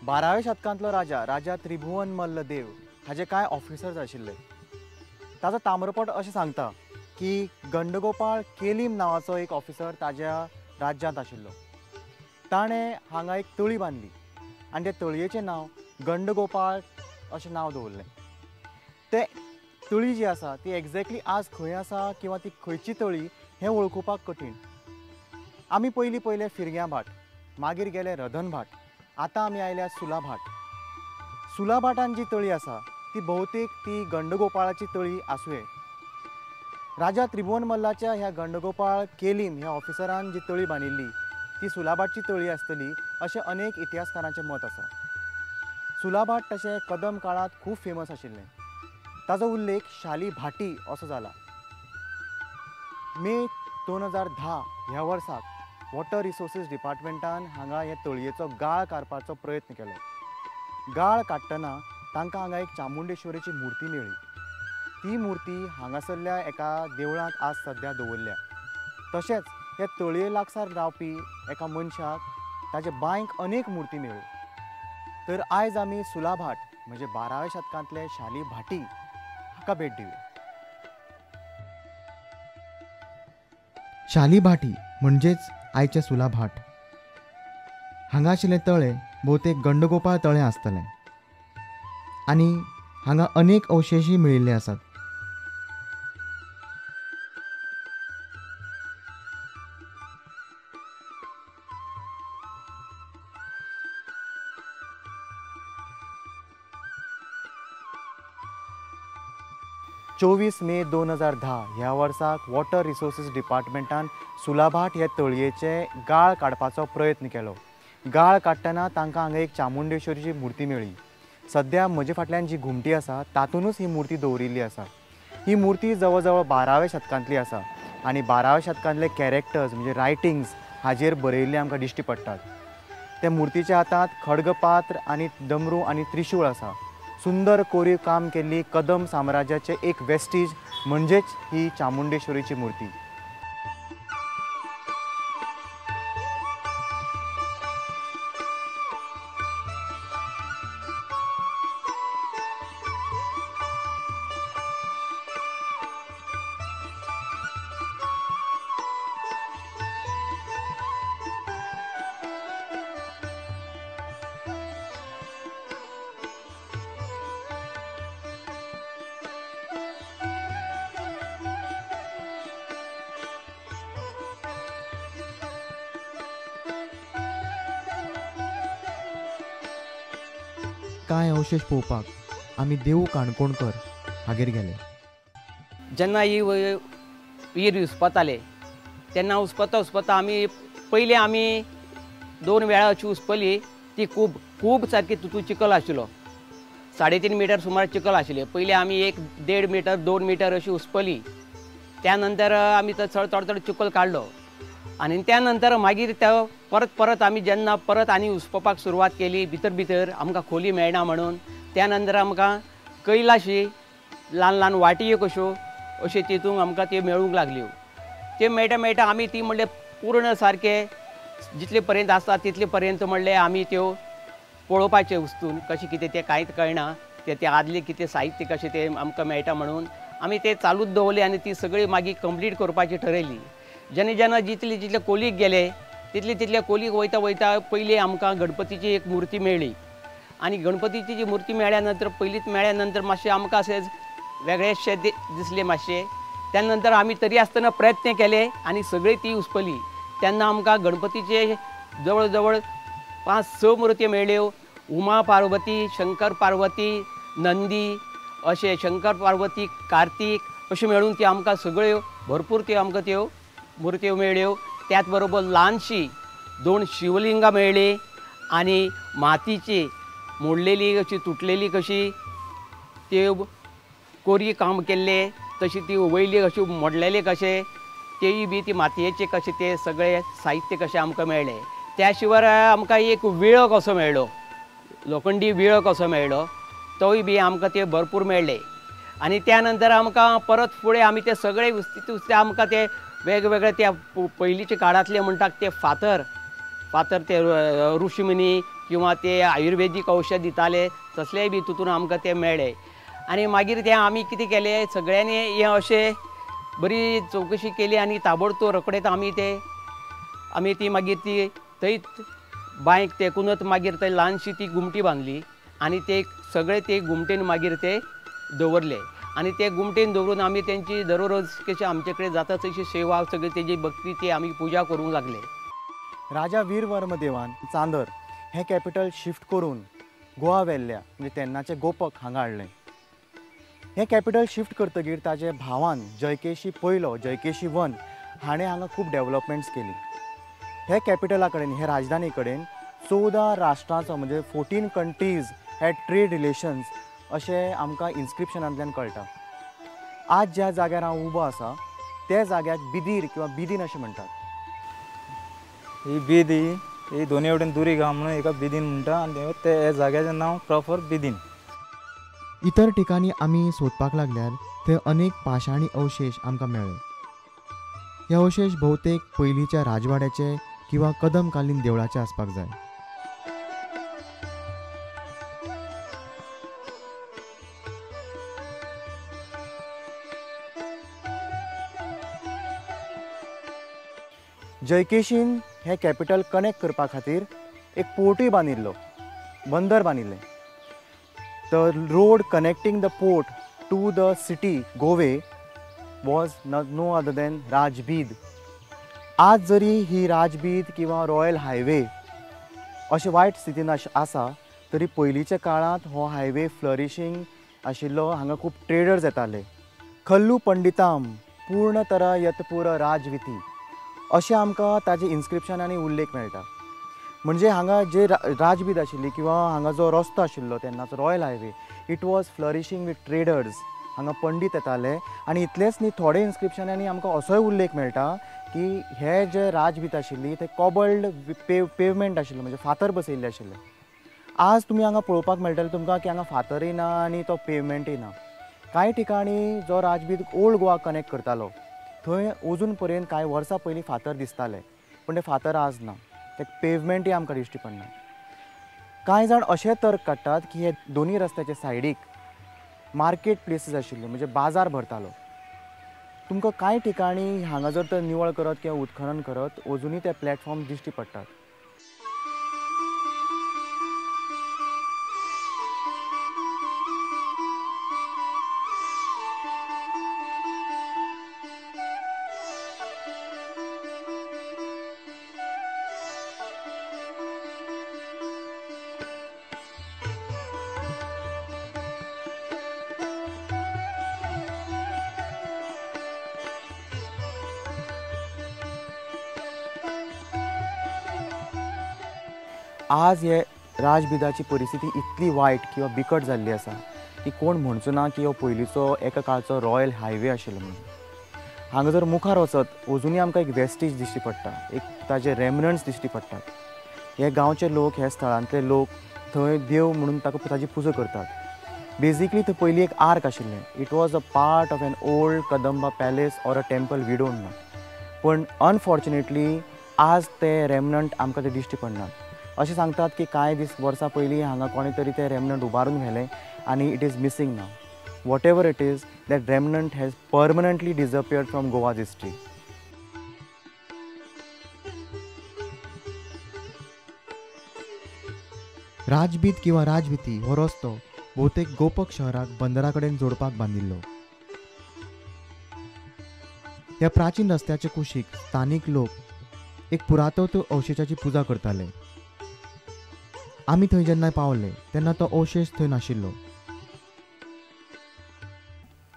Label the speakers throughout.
Speaker 1: 12व्या शतकांतलो राजा राजा त्रिभुवन मल्ल देव हाजे कांय ऑफिसर्स आशिल्ले। ताजो ताम्रपट अशें सांगता की गंडगोपाळ केलीम नांवाचो एक ऑफिसर ताज्या राज्यांत आशिल्लो। ताणें हांगा एक तळी बांदली आनी त्या तळयेचें नांव गंडगोपाळ अशें नांव दवरलें। ते तळी जी आसा ती एक्झॅक्टली आज खंय आसा किंवा ती खंयची तळी हें वळखुपाक कठीण। आमी पयलीं पयलें फिरग्यां भाट, मागीर गेले रधन भाट, आतां आमी आयल्या सुलाभाट। सुलाभाटान जी तळी आसा ती बहुतेक ती गंडगोपाळाची तळी आसुये। राजा त्रिभुवन मल्लाच्या ह्या गंडगोपाळ केलीम ह्या ऑफिसरान जी तळी बांदिल्ली ती सुलाभाटची तळी आसतली अशें अनेक इतिहासकारांचें मत आसा। सुलाभाट तशें कदम काळांत खूब फेमस आशिल्लें। ताजो उल्लेख शाली भाटी असो जाला। मे 2010 ह्या वर्साक वॉटर रिसोर्सीस डिपार्टमेंटान हांगा हे तळयेचो गाळ काडपाचो प्रयत्न केलो। गाळ काडटना तांकां हांगा एक चामुंडेश्वरीची मूर्ती मेळ्ळी। ती मूर्ती हांगासरल्या एका देवळांत आज सद्या दवरल्या। तशेंच ह्या तळये लागसार रावपी एका मनशाक ताजे बांयक अनेक मूर्ती मेळ्ळ्यो। तर आयज आमी सुलाभाट म्हणजे 12व्या शतकांतले शाली भाटी हाका भेट दिवया। शाली भाटी म्हणजेच आयचें सुलाभाट। हांगा आशिल्लें तळें भोवतेक गंडगोपाळ तळें आसतलें आनी हांगा अनेक अवशेषय मेळिल्ले आसात। चोवीस मे 2010 ह्या वर्साक वॉटर रिसोर्सीस डिपार्टमेंटान सुलाभाट हे तळयेचे गाळ काडपाचो प्रयत्न केलो। गाळ काडटना तांकां हांगा एक चामुंडेश्वरीची मूर्ती मेळ्ळी। सद्या म्हजे फाटल्यान जी घुमटी आसा तातूंतच ही मूर्ती दवरिल्ली आसा। ही मूर्ती जवळ जवळ 12व्या शतकांतली आसा आनी 12व्या शतकांतले कॅरेक्टर्स म्हणजे रायटिंग्स हाजेर बरयिल्ले आमकां दिश्टी पडटात। त्या मूर्तीच्या हातांत खडगपात्र आनी डमरू आनी त्रिशूळ आसा। सुंदर कोरीव काम केल्ली कदम साम्राज्याचे एक वेस्टीज म्हणजेच ही चामुंडेश्वरीची मूर्ती। कांय अवशेष पळोवपाक आमी देवू काणकोणकर हागेर गेले।
Speaker 2: जेन्ना ही विहीर उसपताले तेन्ना उसपता उसपता आमी पयलीं आमी 2 वेळा अशी उसपली ती खूब खूब सारकी तितून चिखल आशिल्लो। 3.5 मिटर सुमार चिखल आशिल्लें। पयलीं आमी 1.5 मिटर 2 मिटर अशी उसपली। त्या नंतर आमी तो चड चड चड चिखल काडलो आनी त्या नंतर मागीर तो परत परत आमी जेन्ना परत आनी उसपपाक सुरवात केली भितर भितर आमकां खोली मेळना म्हणून त्या नंतर आमकां कैलाशी ल्हान ल्हान वाटयो कश्यो अश्यो तितूंक आमकां त्यो मेळूंक लागल्यो। त्यो मेळटा मेळटा आमी ती म्हणल्यार पूर्ण सारके जितले पर्यंत आसा तितले पर्यंत म्हणल्यार आमी त्यो पळोवपाचें वस्तून कशें कितें तें कांयच कळना ते आदलें कितें साहित्य कशें तें आमकां मेळटा म्हणून आमी तें चालूच दवरलें आनी ती सगळी मागीर कंप्लीट करपाची ठरयली। जेन्ना जेन्ना जितले जितले कोलीक गेले तितले तितले कोलीक वयता वयता पयलीं आमकां गणपतीची एक मूर्ती मेळ्ळी आनी गणपतीची जी मूर्ती मेळ्ळ्या नंतर पयलींच मेळ्ळ्या नंतर मातशें आमकां अशें वेगळेशें दिसलें मातशें। त्या नंतर आमी तरी आसतना प्रयत्न केले आनी सगळी ती उसपली। तेन्ना आमकां गणपतीचे जवळ जवळ 5-6 मूर्ती मेळ्ळ्यो। उमा पार्वती, शंकर पार्वती, नंदी अशें शंकर पार्वती, कार्तीक अश्यो मेळून त्यो आमकां सगळ्यो भरपूर त्यो आमकां त्यो मूर्त्यो मेळ्ळ्यो। त्याच बरोबर ल्हानशी 2 शिवलिंगां मेळ्ळीं आनी मातीची मोडलेली अशी तुटलेली कशी त्यो कोरी काम केल्ले तशी ती वयली अशी मोडलेली कशे तेय बी ती मातयेचे कशे ते सगळे साहित्य कशें आमकां मेळ्ळें। त्या शिवाय आमकां एक विळो कसो मेळ्ळो, लोखंडी विळो कसो मेळ्ळो तोय बी आमकां ते भरपूर मेळ्ळे। आनी त्या नंतर आमकां परत फुडें आमी ते सगळे उस्तीत उस्तीत आमकां ते वेगवेगळे त्या पयलींच्या काळांतले म्हणटात ते फातर फातर ते ऋषीमुनी किंवा ते आयुर्वेदीक औषध दिताले तसलेय बी तितून आमकां ते मेळ्ळे. आनी मागीर ते आमी कितें केलें सगळ्यांनी हें अशें बरी चवकशी केली आनी ताबडतोब रोखडेच आमी ते आमी ती मागीर ती थंयच बांयक तेकूनच मागीर थंय ल्हानशी ती गुमटी बांदली आनी ते सगळे ते गुमटेन मागीर ते दवरले आनी ते गुमटेन दवरून आमी तेंची दररोज कशी आमचे कडेन जाता तशी सेवा सगळी तेजी भक्ती ती आमी पुजा करूंक लागले.
Speaker 1: राजा वीरवर्म देवान चांदर हें कॅपिटल शिफ्ट करून गोवा व्हेल्ल्या म्हणजे तेन्नाचें गोपक हांगा हाडलें. हें कॅपिटल शिफ्ट करतकीर ताजे भावान जयकेशी पयलो जयकेशी वन हाणें हांगा खूब डेवलपमेंट्स केली. हे कॅपिटला कडेन हे राजधानी कडेन 14 राष्ट्रांचो म्हणजे 14 कंट्रीज हॅड ट्रेड रिलेशन्स अशें आमकां इन्स्क्रिप्शनांतल्यान कळटा. आज ज्या जाग्यार हांव उबो आसा त्या जाग्याक बिदीर किंवा बिदीन अशें म्हणटात.
Speaker 3: ही बिदी ही दोनी वटेन दुरी गांव म्हणून एका बिदीन म्हणटा आनी ते जाग्याचें नांव प्रॉपर बिदीन.
Speaker 1: इतर ठिकाणी आमी सोदपाक लागल्यार थंय अनेक पाशाणी अवशेश आमकां मेळ्ळे. हे अवशेश भोवतेक पयलींच्या राजवाड्याचे किंवा कदमकालीन देवळाचे आसपाक जाय. जयकेशीन हें कॅपिटल कनेक्ट करपा खातीर एक पोर्टूय बांदिल्लो, बंदर बांदिल्लें. The road connecting the port to the city Gove was no other than Rajbid. आज जरी ही राजबीद किंवा रॉयल हायवे अशें वायट स्थितीन आसा तरी पयलींच्या काळांत हो हायवे फ्लरिशींग आशिल्लो. हांगा खूब ट्रेडर्स येताले. खल्लू पंडिताम पूर्णतरा यतपूर राजविती अशें आमकां ताजे इन्स्क्रिप्शनांनी उल्लेख मेळटा. म्हणजे हांगा जे राजबीद आशिल्ली किंवा हांगा जो रस्तो आशिल्लो तेन्नाचो royal highway it was flourishing with traders. हांगा पंडीत येताले आनी इतलेंच न्ही थोडे इन्स्क्रिप्शनांनी आमकां असोय उल्लेख मेळटा की हे जे राजबीत आशिल्ली ते कॉबल्ड पेवमेंट आशिल्लो म्हणजे फातर बसयल्ले आशिल्ले. आज तुमी हांगा पळोवपाक मेळटलें तुमकां की हांगा फातरय ना आनी तो पेवमेंटय ना. कांय ठिकाणी जो राजबीद ओल्ड गोवा कनेक्ट करतालो थंय अजून पर्यंत कांय वर्सां पयलीं फातर दिसताले पूण ते फातर आज ना, ते पेवमेंटय आमकां दिश्टी पडना. कांय जाण अशें तर्क काडटात की हे दोनूय रस्त्याच्या सायडीक मार्केट प्लेसीस आशिल्ल्यो म्हणजे बाजार भरतालो. तुमकां कांय ठिकाणी हांगा जर तर निवळ करत किंवा उत्खनन करत अजुनूय ते प्लॅटफॉर्म दिश्टी पडटात. आज हे राजबिदाची परिस्थिती इतली वायट किंवा बिकट जाल्ली आसा की कोण म्हणचो ना की हो पयलींचो एका काळचो रॉयल हायवे आशिल्लो म्हणून. हांगा जर मुखार वचत अजुनूय आमकां एक वेस्टेज दिश्टी पडटा, एक ताजे रेमनंट्स दिश्टी पडटात. हे गांवचे लोक, हे स्थळांतले लोक थंय देव म्हणून ताका ताजी पुजा करतात. बेजिकली थंय पयलीं एक आर्क आशिल्लें. It was a part of an old Kadamba palace or a temple, we don't know. पूण अनफॉर्च्युनेटली आज ते रेमनंट आमकां ते दिश्टी पडनात. अशें सांगतात की कांय दीस वर्सां पयलीं हांगा कोणें तरी तें रेमनंट उबारून व्हेलें आनी it is missing now. Whatever it is, that remnant has permanently disappeared from Goa's history. Rajbid किंवा राजविती हो रस्तो भोवतेक गोपक शहराक बंदरा कडेन जोडपाक बांदिल्लो. ह्या प्राचीन रस्त्याचे कुशीक स्थानीक लोक एक पुरातत्व अवशेषाची पुजा करताले. आमी थंय जेन्ना पावले तेन्ना तो अवशेष थंय नाशिल्लो.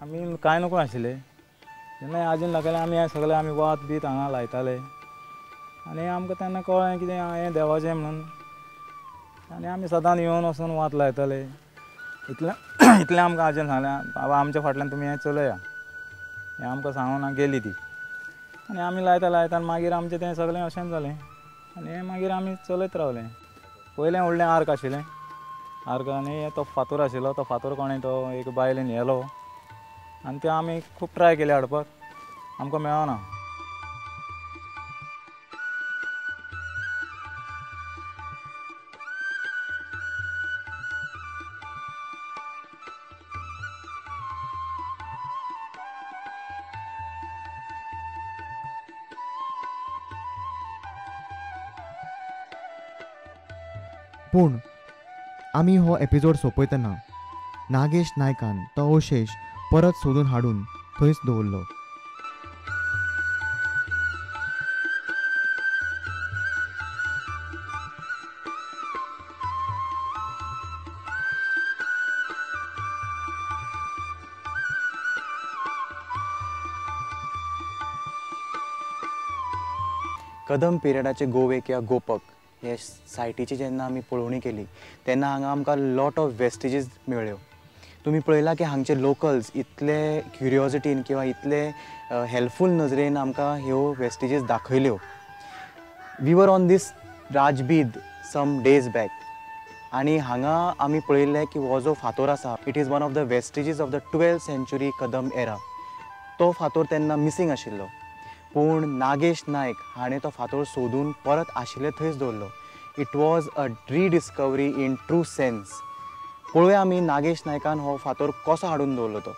Speaker 3: आमी कांय नको आशिल्ले जेन्ना आजून लागले आमी हे सगळे आमी वात बीत हांगा लायताले आनी आमकां तेन्ना कळ्ळें कितें हें देवाचें म्हणून आनी आमी सदांच येवन वचून वात लायताले. इतलें इतलें आमकां आजयेन सांगलें, बाबा आमच्या फाटल्यान तुमी हें चलया, हें आमकां सांगून गेली ती. आनी आमी लायता लायता मागीर आमचें तें सगळें अशेंच जालें आनी मागीर आमी चलयत रावले. पयलें व्हडलें आर्क आशिल्लें, आर्क आनी तो फातोर आशिल्लो, तो फातोर कोणें तो एक बायलेन व्हेलो आनी ते आमी खूब ट्राय केले हाडपाक, आमकां मेळना.
Speaker 1: पूण आमी हो एपिसोड सोंपयतना नागेश नायकान तो अवशेश परत सोदून हाडून थंयच दवरलो. कदम पिरियडाचे गोवे किंवा गोपक हे सायटीची जेन्ना आमी पळोवणी केली तेन्ना हांगा आमकां लॉट ऑफ वेस्टिजीस मेळ्ळ्यो. तुमी पळयलां की हांगचे लोकल्स इतले क्युरियोसिटीन किंवा इतले हेल्पफूल नजरेन आमकां ह्यो वेस्टिजीस दाखयल्यो. We were on this Rajbid some days back आनी हांगा आमी पळयल्लें की हो जो फातोर आसा it is one of the vestiges of the 12th century Kadamba era. तो फातोर तेन्ना मिसींग आशिल्लो, पूण नागेश नायक हाणें तो फातोर सोदून परत आशिल्ले थंयच दवरलो. It was a rediscovery in true sense. पळोवया आमी नागेश नायकान हो फातोर कसो हाडून दवरलो तो.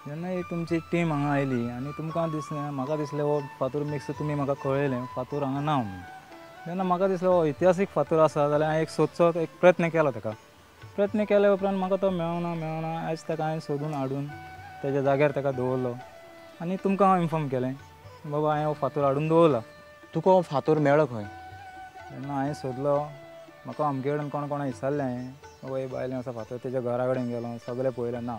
Speaker 3: जेन्ना एक तुमची टीम हांगा आयली आनी तुमकां दिसलें, म्हाका दिसलें हो फातोर मिक्स, तुमी म्हाका कळयलें फातोर हांगा ना म्हणून. जेन्ना म्हाका दिसलें हो इतिहासीक फातोर आसा जाल्यार हांवें एक सोदचो एक प्रयत्न केलो ताका. प्रयत्न केल्या उपरांत म्हाका तो मेळना आयज ताका हांवें सोदून हाडून तेज्या जाग्यार ताका दवरलो आनी तुमकां हांव इन्फॉर्म केलें बाबा हांवें हो फातोर हाडून दवरला.
Speaker 1: तुका हो फातोर मेळ्ळो खंय?
Speaker 3: जेन्ना हांवें सोदलो म्हाका अमके कडेन कोण कोणा विचारलें हांवें, बाबा हे बायलें आसा फातोर, तेज्या घरा कडेन गेलो, सगळें पळयलें ना.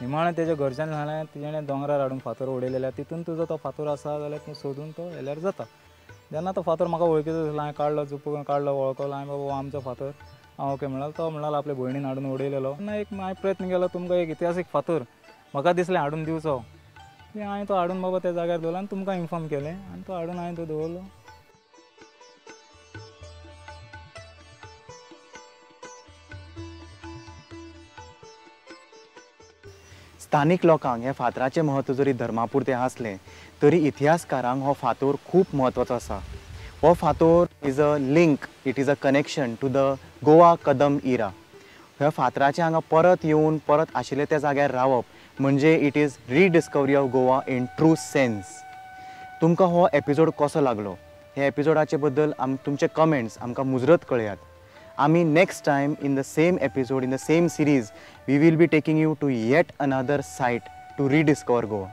Speaker 3: निमाणें तेज्या घरच्यान सांगलें तेणें दोंगरार हाडून फातोर उडयलेले, तितून तुजो तो फातोर आसा जाल्यार तूं सोदून तो व्हेल्यार जाता. जेन्ना तो फातोर म्हाका वळखीचो दिसलो, हांवें काडलो, जुपून काडलो, वळखलो हांवें, बाबा आमचो फातोर. हांव ओके म्हणलो, तो म्हणलो आपल्या भयणीन हाडून उडयलेलो. तेन्ना एक हांवें प्रयत्न केलो तुमकां एक इतिहासीक फातोर म्हाका दिसलें हाडून दिवचो, हांवें तो हाडून बाबा त्या जाग्यार दवरलो आनी तुमकां इन्फॉर्म केलें आनी तो हाडून हांवें तो दवरलो.
Speaker 1: स्थानीक लोकांक हे फातराचें म्हत्व जरी धर्मा पुरतें आसलें तरी इतिहासकारांक हो फातोर खूब म्हत्वाचो आसा. हो फातोर is a link, it is a connection to the Goa Kadamba era. ह्या फातराचें हांगा परत येवन परत आशिल्ले त्या जाग्यार रावप म्हणजे it is rediscovery of Goa in true sense. तुमकां हो एपिसोड कसो लागलो, हे एपिसोडाचे बद्दल तुमचे कमेंट्स आमकां मुजरत कळयात. आमी next time in the same episode, in the same series, we will be taking you to yet another site to rediscover Goa.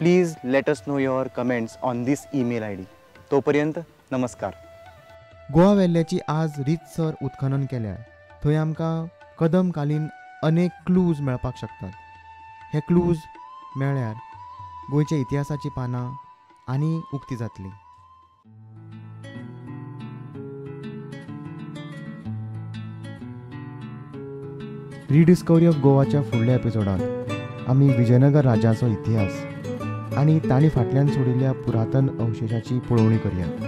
Speaker 1: Please let us know your comments on this email ID. तोपर्यंत नमस्कार. गोवा वेल्ल्याची आज रितसर उत्खनन केल्यार थंय आमकां कदमकालीन अनेक clues मेळपाक शकतात. हे क्लूज मेळ्ळ्यार गोंयच्या इतिहासाची पानां आनी उक्ती जातली. रिडिस्कवरी ऑफ गोवाच्या फुडल्या एपिसोडांत आमी विजयनगर राज्याचो इतिहास आनी तांणी फाटल्यान सोडिल्ल्या पुरातन अवशेशाची पळोवणी करया.